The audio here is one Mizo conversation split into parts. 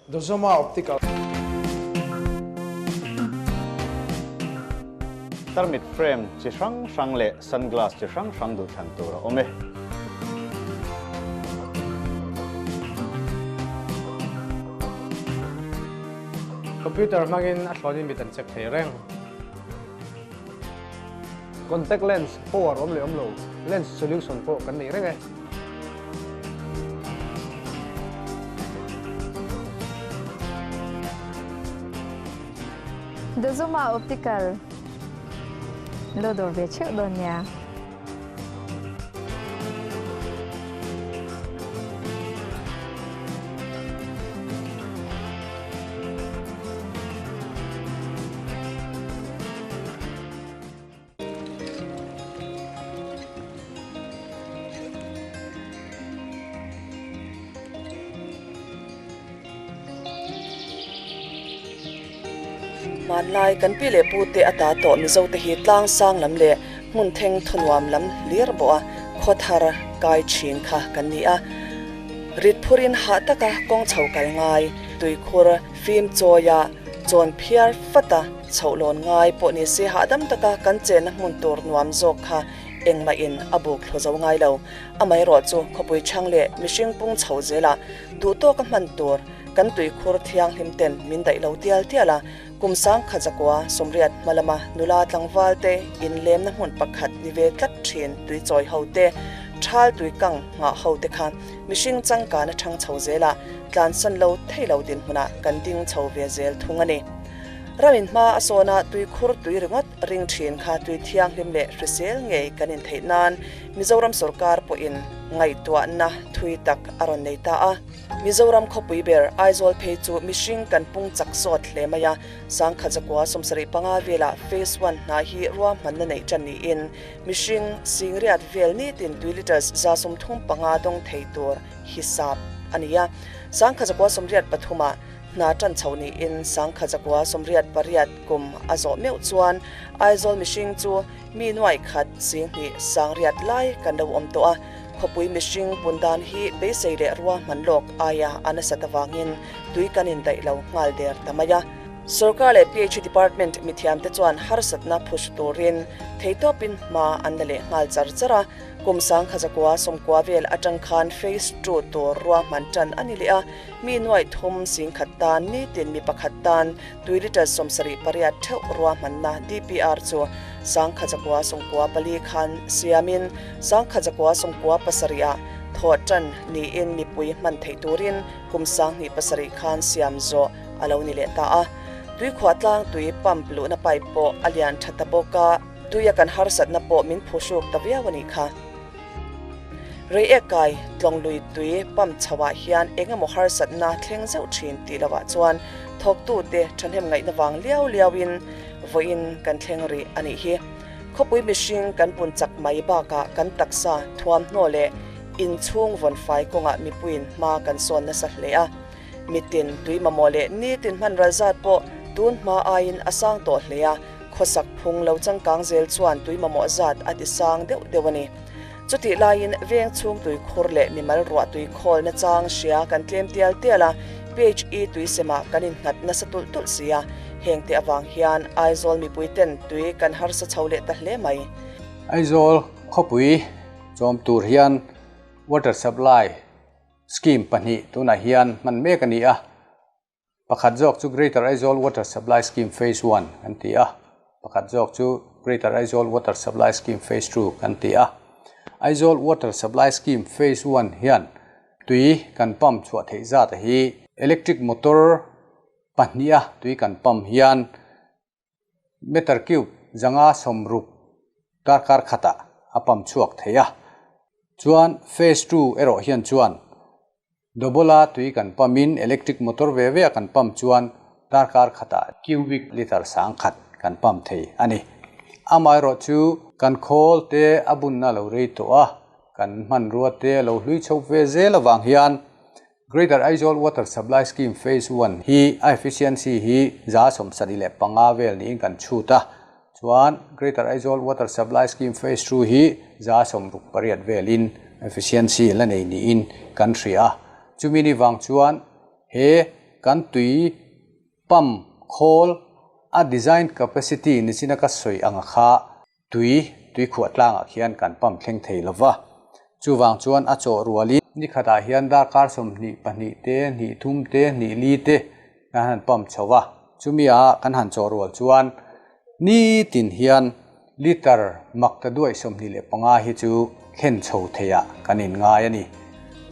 Dozoma Optical. Tarmit frame chi hrang hrang leh sunglass chi hrang hrang duhthlan tur a awm e. Computer hmangin a thlawnin mit an check thei reng. Contact lens power awm leh awm lo, lens solution pawh kan nei reng e. Dazuma Optical lo dawr ve theuh dawn nia. Hmanlai kan pi leh pu te ata tawh Mizo te hi tlang sang lam leh hmun theng thunuam lam hlir bawh a khaw thar kai thin kha kan ni a. Rit phurin hah taka kawng chho kal ngai, tuikhur fim chawia chawn phiar fat a chhoh lawn ngai pawh ni se hahdam taka kan chenna hmun tur nuam zawk kha engmah in a buk thlu zo ngai lo. Amaherawh chu khawpui chhang leh mihring pung chho zelah duh tawka hman tur kan tuikhur thianghlim ten min daih lo tial tial a, kum sangkhat zakua sawmriat hma lama nula tlangval te inlemna hmun pakhat ni ve tlat thin tuichawi ho te, thal tuikang nghah ho te kha mihring changkan a thang chho zelah tlansan lo thei lo dinhmunah kan ding chho ve zel thung a ni. Ramin hma a sawn a, tuikhur tui ringawt ring thin kha tui thianghlim leh hrisel ngei kan intheih nan Mizoram sorkar pawhin ngaihtuahna thui tak a rawn nei ta a. Mizoram khawpui ber Aizawl phei chu mihring kan pung chak sawt hle mai a, sangkhat zakua 75 velah Phase One hna hi ruahmanna neih tan niin mihring singriat vel nitin tui litres 35 dawng thei tur hisap a ni a. Sangkhat zakua 83 ah Hna tan chho niin sangkhat zakua 88 kum a zawh meuh chuan Aizawl mihring chu mi nuaih khat 20 sangriat lai kan lo awm tawh a, khawpui mihring pun dan hi beisei leh ruahman lawk aia a nasat avangin tui kan indaih lo nghal der ta mai a. Sorkar leh PHE Department mithiamte chuan harsatna phush turin theitawpin hma an la leh nghal char char a. Kum sangkhat zakua 90 vel atang khan Phase Two tur ruahman tan a ni leh a, Mi nuaih thum 10,000 tan nitin mi pakhat tan tui litre 78 theuh ruahmanna DPR chu sangkhat zakua 94 khan siamin sangkhat zakua 97 ah thawh tan niin mipui hman theih turin kum 2007 khan siam zawh a lo ni leh ta a. Tuikhuah tlang tui pump luhna pipe pawh a lian tha ta bawk a, tuia kan harsatna pawh min phuhruk ta viau a nih kha. Reiek kai tlawng lui tui pump chho ah hian eng emaw harsatna thleng zeuh thin tih lo ah chuan thawktute thahnem ngaihna vang liau liau in vawiin kan thleng rih a nih hi. Khawpui mihring kan pun chak mai bakah kan taksa thuamhnaw leh inchhung vawnfai kawngah mipuiin hma kan sawn nasa hle a. Mitin tui mamawh leh nitin hman ral zat pawh tun hma aiin a sang tawh hle a, khawsak phung lo changkang zel chuan tui mamawh zat a ti sang deuh deuh a ni. Chutih laiin veng chhung tui khur leh mimal ruah tui khawl nachang hria kan tlem tial tial a, PHE tui semah kan innghat nasa tulh tulh si a, hengte avang hian Aizawl mipui ten tui kan harsa chho leh ta hle mai. Aizawl khawpui chawm tur hian water supply Scheme pahnih tunah hian hman mek a ni a, pakhat zawk chu Greater Aizawl Water Supply Scheme Phase One kan ti a, pakhat zawk chu Greater Aizawl Water Supply Scheme Phase Two kan ti a. Aizawl Water Supply Scheme Phase One hian tui kan pump chhuah theih zat hi electric motor pahniha tui kan pump hian Meter cube 160 darkar khatah a pump chhuak thei a. Chuan phase two erawh hian chuan double-a tui kan pump in electric motor ve ve a kan pump chuan darkar khatah cubic liter 1000 kan pump thei a ni. Amaherawh chu kan khawl te a bunna lo rei tawh a, kan hmanrua te a lo hlui chho ve zel avang hian Greater Aizawl Water Supply Scheme Phase One hi a efficiency hi 75 vel niin kan chhut a, chuan Greater Aizawl Water Supply Scheme Phase Two hi 68 velin efficiency la nei niin kan hria a. Chumi ni vang chuan he kan tui pump khawl a design capacity nichina ka sawi anga kha tui tui khuah tlangah khian kan pump thleng thei lova. Chuvang chuan a chawh rualin ni khatah hian darkar 22 te, hnih thum te, hnih li te kan han pump chho va. Chumi ah kan han chawh rual chuan nitin hian liter mak ta duai 25 hi chu thlen chho theiah kan inngai a ni.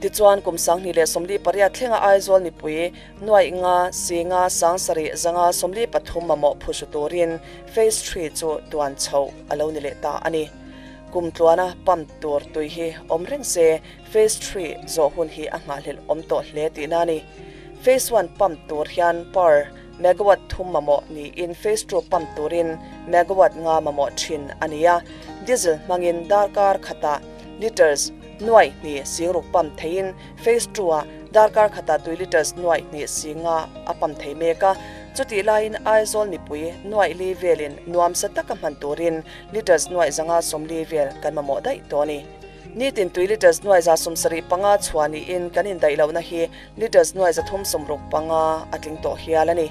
Tichuan kum 2048 thlenga Aizawl mipui nuaih nga singa 7000 543 mamawh phuhru turin Phase 3 chu duan chho a lo ni leh ta a ni. Kum tluana pump tur tui hi awm reng se Phase 3 zawh hun hi a nghahhlelh awm tawh hle tihna a ni. Phase 1 pump tur hian per megawatt thum mamawh niin Phase 2 pump turin megawatt nga mamawh thin a ni a. Diesel hmangin darkar khatah liters nuaih hnih singruk pump theiin Phase 2 ah darkar khatah tui liters nuaih hnih singa a pump thei mek a. Chutih laiin Aizawl mipui nuaih li velin nuamsa taka hman turin liters nuaih zanga 40 vel kan mamawh daih tawh a ni. Nitin tui liters nuaih za 75 chhuah niin kan indaih lohna hi liters nuaih za thum 65 a tling tawh hial a ni.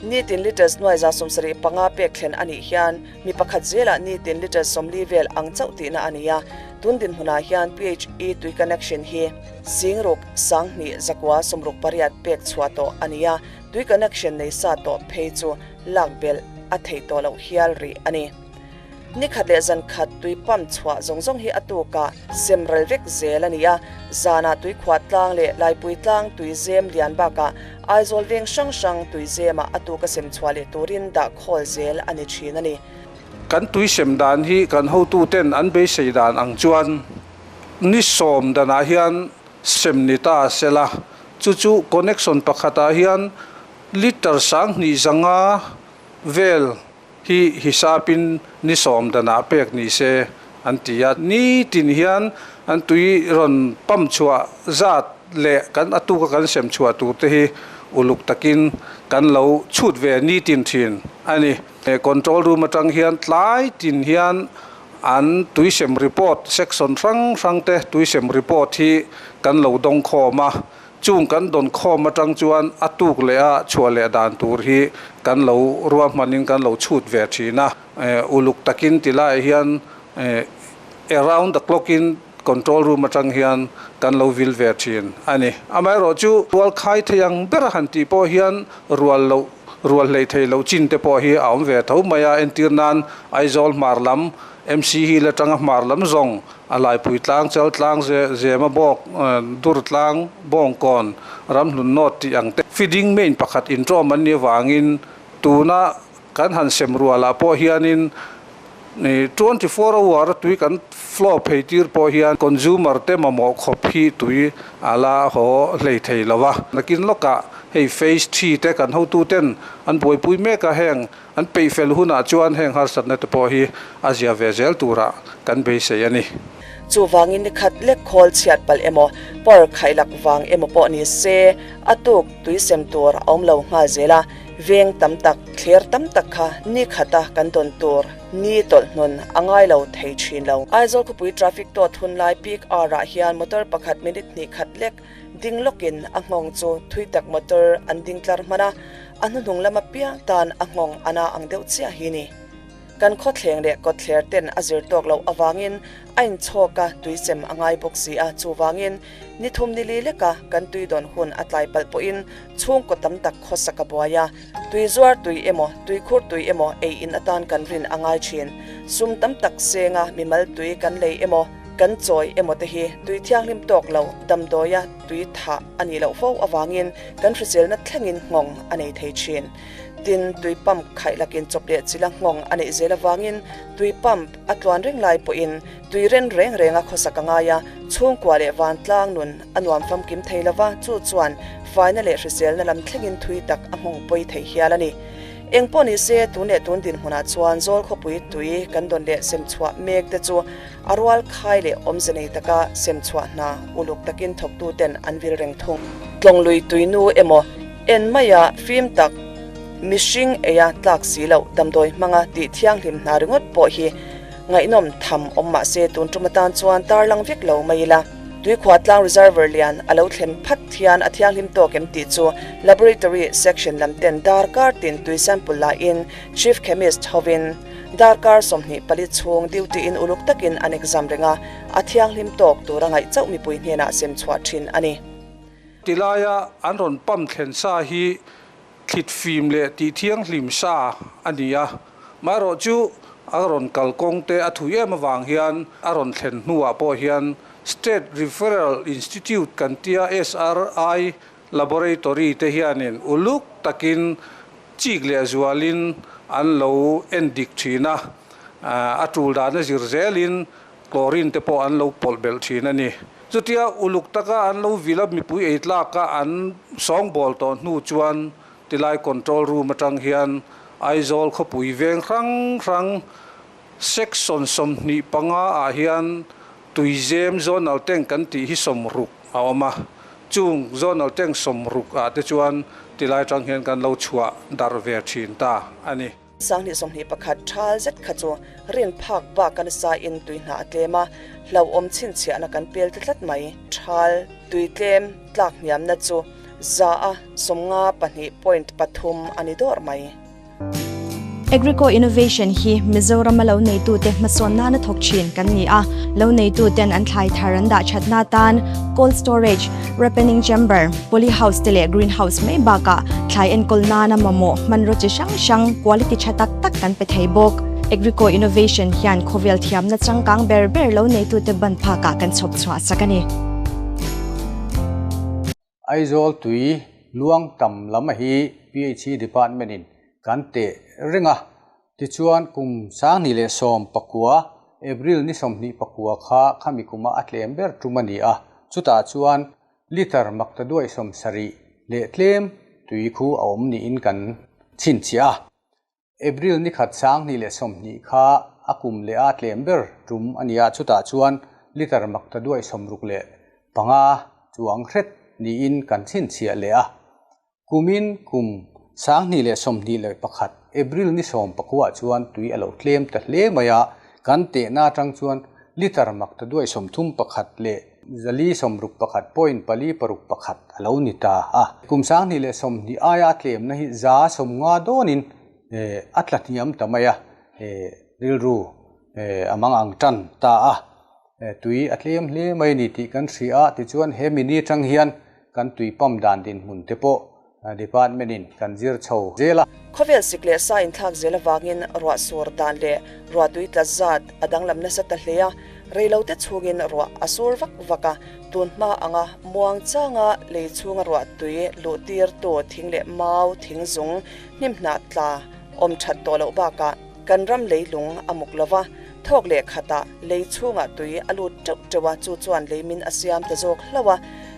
Nitin liters nuaih za 75 pek thlen a nih hian mi pakhat zelah nitin liters 40 vel ang chauh tihna a ni a. Tun dinhmunah hian PHE tui connection hi singruk 21 168 pek chhuah tawh a ni a. Tui connection nei sa tawh phei chu lak belh a theih tawh loh hial rih a ni. Ni khat leh zan khat tui pump chhuah zawng zawng hi a tuka sem ral vek zel a ni a. Zanah tui khuah tlang leh laipui tlang tui zem lian bakah Aizawl veng hrang hrang tui zemah a tuka sem chhuah leh turin dah khawl zel a ni thin a ni. Kan tui sem dan hi kan hotuten an beisei dan ang chuan ni 10 danah hian sem ni ta sela chu chu connection pakhatah hian liter 2500 vel hi hisapin ni 10 danah pek ni se an ti a. Ni tin hian an tui rawn pump chhuah zat leh kan atuka kan sem chhuah tur te hi uluk takin kan lo chhut ve ni tin thin a ni. Control room atang hian tlai tin hian an tui sem report section hrang hrang te tui sem report hi kan lo dawng khawm a. Chung kan dawn khawm atang chuan a tuk leh a chhuah leh dan tur hi kan lo ruah hmanin kan lo chhut ve thin a. Uluk takin tilai hian around the clock in control room atang hian kan lo vil ve thin a ni. Amaherawh chu rual khai thei ang ber han tih pawh hian rual lo rual hlei thei lo chin te pawh hi a awm ve tho mai a. Entir nan Aizawl hmar lam MC hi la tanga hmar lam zawng a laipui tlang chal tlang zema bawk dur tlang bawng kawn ram hlun nawt tih ang te feeding main pakhat intawm an ni wangin tuna kan han sem rualah pawh hianin 24 hour tui kan flow phei tir pawh hian consumer te mamawh khawp hi tui ala haw hlei thei lova. Nakin lawkah hei phase 3 te kan hotu ten an buaipui mek a heng an peih fel hunah chuan heng harsatna te pawh hi a zia ve zel turah kan beisei a ni. Chu wangin ni khat lek khawl chhiat palh emaw par khailak wang emaw pawh ni se a tuk tui sem tur a awm lo nghal zela veng tam tak thler tam tak kha ni khata kan dawn tur ni tawlh hnun a ngai lo thei thin lo. Aizawl khawpui traffic tawt hun lai peak hour ah hian motor pakhat minute hnih khat lek ding lawkin a nghawng chu thui tak motor an ding tlar hmana a hnuhnung lama piang tan a nghawng ana ang deuh chiah hi ni. Kan khaw thleng leh kawt thler ten a zir tawk loh awangin a inchhawk a tui sem a ngai bawk si a. Chu wangin ni thum ni li leka kan tui dawn hun a tlai palh pawhin chhung kaw tam tak khawsak a buai a. Tui zuar tui emaw tui khur tui emaw ei in atan kan rin a ngai thin. Sum tam tak senga mimal tui kan lei emaw kan chawi emaw te hi tui thianghlim tawk lo damdawia tui tha a nih loh fo awangin kan hriselna thlengin nghawng a nei thei thin. Tin tui pump khaih lakin chawp leh chila nghawng a neih zel awangin tui pump a tluan reng lai pawhin tui ren reng reng a khawsak a ngai a. Chhungkua leh van tlang nun a nuam famkim thei lova chu chuan faina leh hriselna lam thlengin thui tak a nghawng pawi thei hial a ni. Eng pawh ni se tun leh tun dinhmunah chuan zawl khawpui tui kan dawn leh sem chhuah mek te chu a rual khai leh awmze nei taka sem chhuah hna uluk takin thawktu ten an vil reng thung. Tlawng lui tui nu emaw en maia fim tak mihring eia tlak si loh damdawi hmanga tih thianghlim hna ringawt pawh hi ngaihnawm tham awm mah se tun tum atan chuan tarlang vek lo mai ila. Tuikhuah tlang reservoir lian a lo thlen phat hian a thianghlim tawk em tih chu Laboratory section lam ten darkar tin tui sample la in Chief Chemist hovin darkar 24 chhung duty in uluk takin an exam reng a, a thianghlim tawk tur a ngaih chauh mipui hnenah sem chhuah thin a ni. Tilaia an rawn pump thlen sa hi thlit fim leh tih thianghlim sa a ni a, maherawh chu a rawn kalkawng te a thui em avang hian a rawn thlen hnuah pawh hian State Referral Institute kan tia SRI Laboratory te hianin uluk takin chik leh zualin an lo en dik thin a, a tul dana zir zelin chlorine te pawh an lo pawlh belh thin a ni. Chutia uluk taka an lo vil a mipui ei tlaka an sawngbawl tawh hnu chuan tilai control room atang hian Aizawl khawpui veng hrang hrang section 25 ah hian tuizem zonal tank kan tih hi 60 a awm a, chung zonal tank 60 ah te chuan tilai tang hian kan lo chhuah dar ve thin ta a ni. 2021 thal zet kha chu rin phak ba kan sa in tui hna a tlem a, hlo awm chin chhiahna kan pel ta tlat mai. Thal tui tlem tlak hniamna chu za a 52.3 a ni dawr mai. Agrico Innovation hi Mizoram a lo neitu te hmasawn nana thawk thin kan ni a, lo neitu ten an thlai thar an dah thatna tan cold storage, ripening chamber, poly house te leh greenhouse mai bakah thlai enkawl nana mamawh hmanraw chi hrang hrang quality tha tak tak kan pe thei bawk. Agrico Innovation hian khawvel thiamna changkang ber ber lo neitu te ban phakah kan chhawp chhuah sak a ni. Aizawl tui luang tam lam hi PHE department in kan teh reng a, tichuan kum 2019 April ni 24 kha khami kuma a tlem ber tum a ni a, chutah chuan liter makta duai 70 leh tlem tui khu a awm niin kan chhinchhiah a. April ni khat 2020 kha a kum leh a tlem ber tum a ni a, chutah chuan liter makta duai 65 chuang hret niin kan chhinchhiah leh a. Kumin kum 2021 April ni 19 chuan tui a lo tlem ta hle mai a, kan tehna atang chuan liter makta duai 31 leh zali 61.461 a lo ni ta a. Kum 2020 aia tlemna hi za 50 dawnin a tla hniam ta mai a, rilru amang ang tan ta a, tui a tlem hle mai ni tih kan hria a. Tichuan he mini tang hian kan tui pump dan din hmun te pawh department in kan zir chho zel a. Khawvel sik leh sa in thlak zel awangin ruah sur dan leh ruah tui tla zat a danglam nasa ta hle a, reilo te chhungin ruah a sur vak vak a, tun hma anga muang changa lei chhunga ruah tui luh tir tu thing leh mau thing zung hnim hnah tla awm that tawh loh bakah kan ram leilung a muk lova, thawk leh khatah lei chhunga tui a lut teuh teuh a, chu chuan lei min a siam ta zawk hlo a,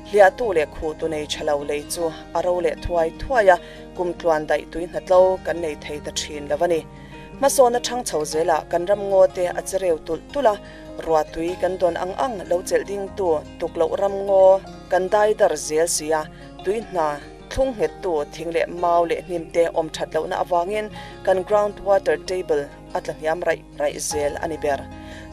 hliah tu leh khuh tu nei thalo lei chu a ro leh thuai thuai a, kum tluan daih tui hnatlo kan nei thei ta thin lo a ni. Hmasawn a thang chho zelah kan ram ngaw te a chereu tulh tulh a, ruah tui kan dawn ang ang lo chelh ding tu tuk loh ram ngaw kan dai dar zel si a, tui hna thlung nghet tu thing leh mau leh hnim te awm that lohna awangin kan ground water table a tla hniam raih raih zel a ni ber.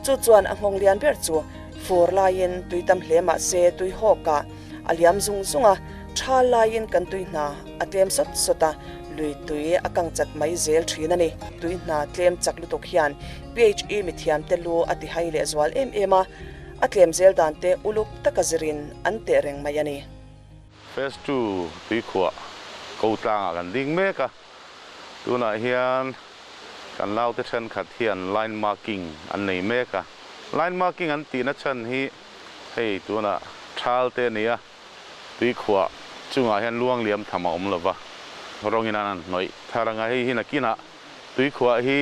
Chu chuan a nghawng lian ber chu fur laiin tui tam hle mah se tui hawkah a liam zung zung a, tha laiin kan tui hna a tlem sawt sawt a, lui tui a kang chat mai zel thin a ni. Tui hna tlem chak lutuk hian PHE mithiam te lu a ti hai leh zual em em a, a tlem zel dan te uluk taka zirin an teh reng mai a ni. Phase 2 tui khuah ko tlangah kan ding mek a, tunah hian kan naute thenkhat hian line marking an nei mek a. Line marking an tihna chhan hi hei tunah thal te ani a, tui khuah chungah hian luang liam tham a awm lova, rawngin an an hnawih thar anga hei hi nakinah tui khuah hi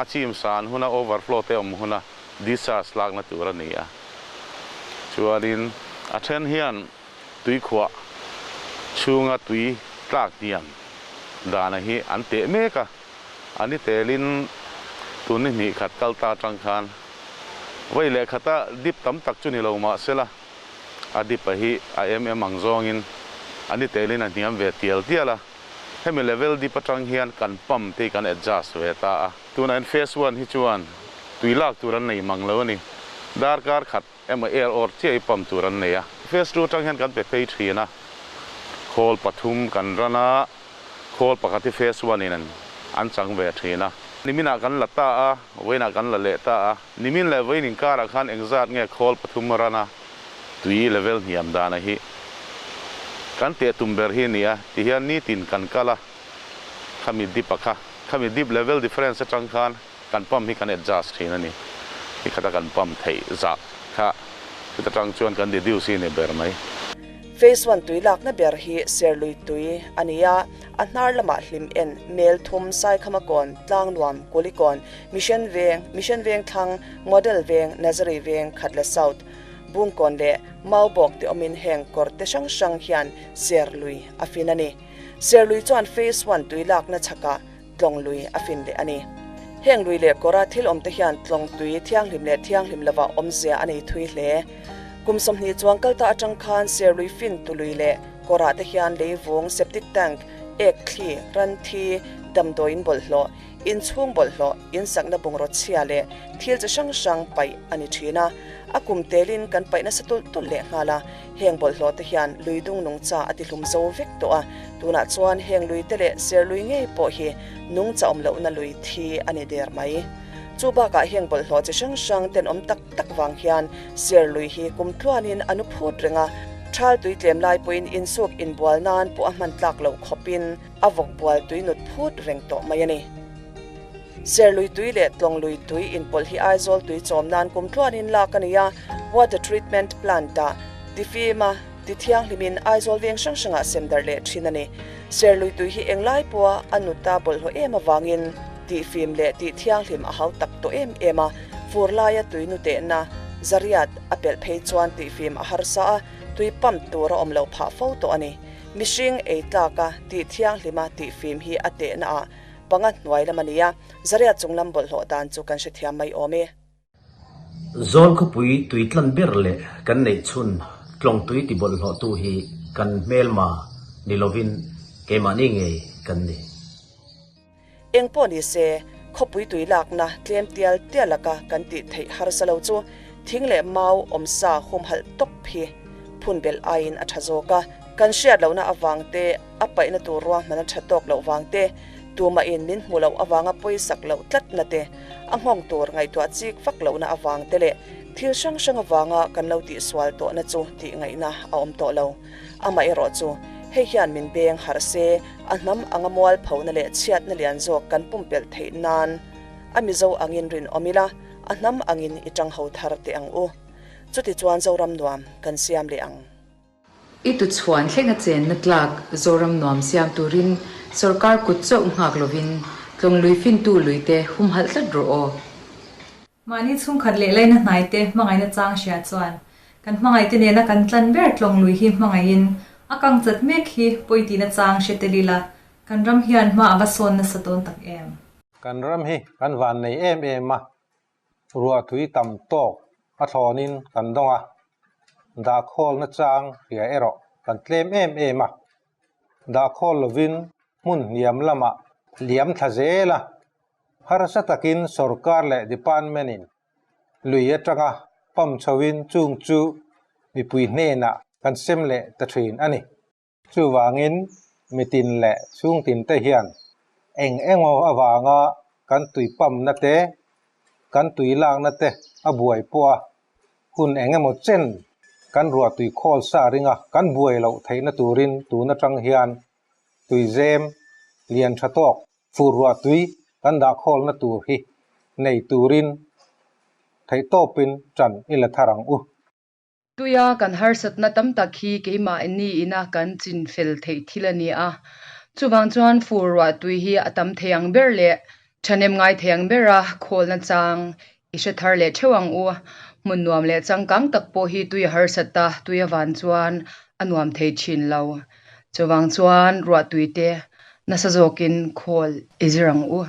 a chim san huna overflow te awm huna discharge lakna tur a ni a. Chuanin a then hian tui khuah chhunga tui tlak hniam dana hi an teh mek a, ani telin tun ni hnih khat kal ta tang khan vei leh khata dip tam tak chu ni lo mah sela a dip a hi a em em ang zawngin ani telin a hniam ve tial tial a, hemi level dip atang hian kan pump te kan adjust ve ta a. Tunah hian phase 1 hi chuan tui lak tur an nei mang lo a ni. Darkar khat emaw air awr chiah hi pump tur an nei a. Phase 2 atang hian kan pe phei thin a, khawl pathum kan ran a, khawl pakhat hi phase 1 in an chang ve thin a. Niminah kan la ta a, vawiinah kan la leh ta a. Nimin leh vawiin inkarah khan engzat nge khawl pathum ran a, tui level hniam dana hi kan teh tum ber hi a ni a, tihian nitin kan kal a, khami dip a kha, khami dip level difference atang khan kan pump hi kan adjust thin a ni. Nikhata kan pump theih zah kha chuta tang chuan kan deduce hi a ni ber mai. Phase one tui lakna ber hi Serlui tui a ni a, a hnar lamah hlim en, mel thum, Saikhama kawn, Tlangnuam, Kulikawn, Mission Veng, Mission Veng thlang, Model Veng, Nazari Veng, Khatla South, Bungkawn leh Maubawk te awmin heng kawr te hrang hrang hian Serlui a fin a ni. Serlui chuan Phase one tui lakna chhakah tlawng lui a fin leh a ni. Heng lui leh kawra thil awmte hian tlawng tui thianghlim leh thianghlim lova awmzia a nei thui hle. Kum 20 chuang kal ta atang khan Serlui fin tu lui leh kawrah te hian leivung, septic tank, ek thli, ran thi, damdawiin bawlhhlawh, inchhung bawlhhlawh, insakna bungraw chhia leh thil chi hrang hrang paih a ni thin a. A kum telin kan paih nasa tulh tulh leh nghal a. Heng bawlhhlawh te hian lui dung nungcha a ti hlum zo vek tawh a, tunah chuan heng lui te leh serlui ngei pawh hi nungcha awm lohna lui thi a ni der mai. Chu bakah heng bawlhhlawh chi hrang hrang tenawm tak tak vang hian serlui hi kum tluanin a nu phut reng a, thal tui tlem lai pawhin insuk inbual nan pawh a hman tlak loh khawpin a vawk bual tui nut phut reng tawh mai a ni. Serlui tui leh Tlawnglui tui inpawlh hi Aizawl tui chawm nan kum tluanin lak a ni a, Water Treatment Plant-ah tifima tithianghlimin Aizawl veng hrang hrangah sem darh leh thin a ni. Serlui tui hi englai pawha a nuta bawlhhlawh em avangin tihfim leh tihthianghlim a hau tak tawh em em a, fur laia tui nutehna zariat a pelh phei chuan tihfim a harsa a, tui pump tur a awm loh phah fo tawh a ni. Mihring ei tlaka tihthianghlima tihfim hi a tehnaah Panga hnuai lam a ni a, Zaria chung lam bawlhhlawh dan chu kan hrethiam mai awm e. Zawl khawpui tui tlan ber leh kan neih chhun tlawng tui ti bawlhhlawhtu hi kan hmelma ni lovin keimahni ngei kan ni. Eng pawh ni se, khawpui tui lakna tlem tial tial laka kan tih theih harsa lo chu thing leh mau awmsa humhalh tawp hi phun belh aiin a tha zawk a, kan hriat lohna avang te, A paihna tur ruahman a tha tawk loh vang te, tumahin min hmu loh avanga pawisak loh tlatna te, a nghawng tur ngaihtuah chik vak lohna avang te leh thil hrang hrang avanga kan lo tihsual tawhna chu tih ngaihna a awm tawh lo. Amaherawh chu, hei hian min beng harh se, a hnam anga mualphona leh chhiatna lian zawk kan pumpelh theih nan a Mizo angin rinawm ila, a hnam angin i tangho thar teh ang u. Chutichuan Zoram nuam kan siam leh ang. I tuchhuan thlenga chenna tlak Zoram nuam siam turin sorkar kut chauh nghak lovin Tlawnglui fintu luite humhalh tlat rawh aw. Mahni chhungkhat leh laina hnaite hmangaihna chang hria chuan kan hmangaihte nena kan tlan ber Tlawnglui hi hmangaihin a kang chat mek hi pawi tihna chang hre tel ila kan ram hian hma a va sawn nasa dawn tak em. Kan ram hi kan van nei em em a, Ruahtui tam tawk a thlawnin kan dawng a, dahkhawlna chang hria erawh kan tlem em em a. Dahkhawl lovin hmun hniam lamah liam thla zel a, harsa takin sorkar leh department-in lui atanga pump chhoin chung chu mipui hnenah kan sem leh ta thin a ni. Chuvangin, mitin leh chhungtinte hian eng engaw avanga kan tui pump-na te, kan tui lakna te a buai pawh a, hun eng emaw chen kan ruah tui khawl sa ringa kan buai loh theihna turin tun atang hian tuizem lian tha tawk fur ruah tui kan dah khawlna tur hi nei turin theihtawpin ṭan i la thar ang u. Tuia kan harsatna tam tak hi keimahni ina kan chin fel theih thil a ni a. Chuvang chuan fur ruah tui hi a tam thei ang ber leh thahnem ngai thei ang bera khawlna chang i hre thar leh theuh ang u. Hmun nuam leh changkang tak pawh hi tui a harsat a, tui avan chuan a nuam thei thin lo. Chuvang chuan ruah tui te nasa zawkin khawl i zir ang u.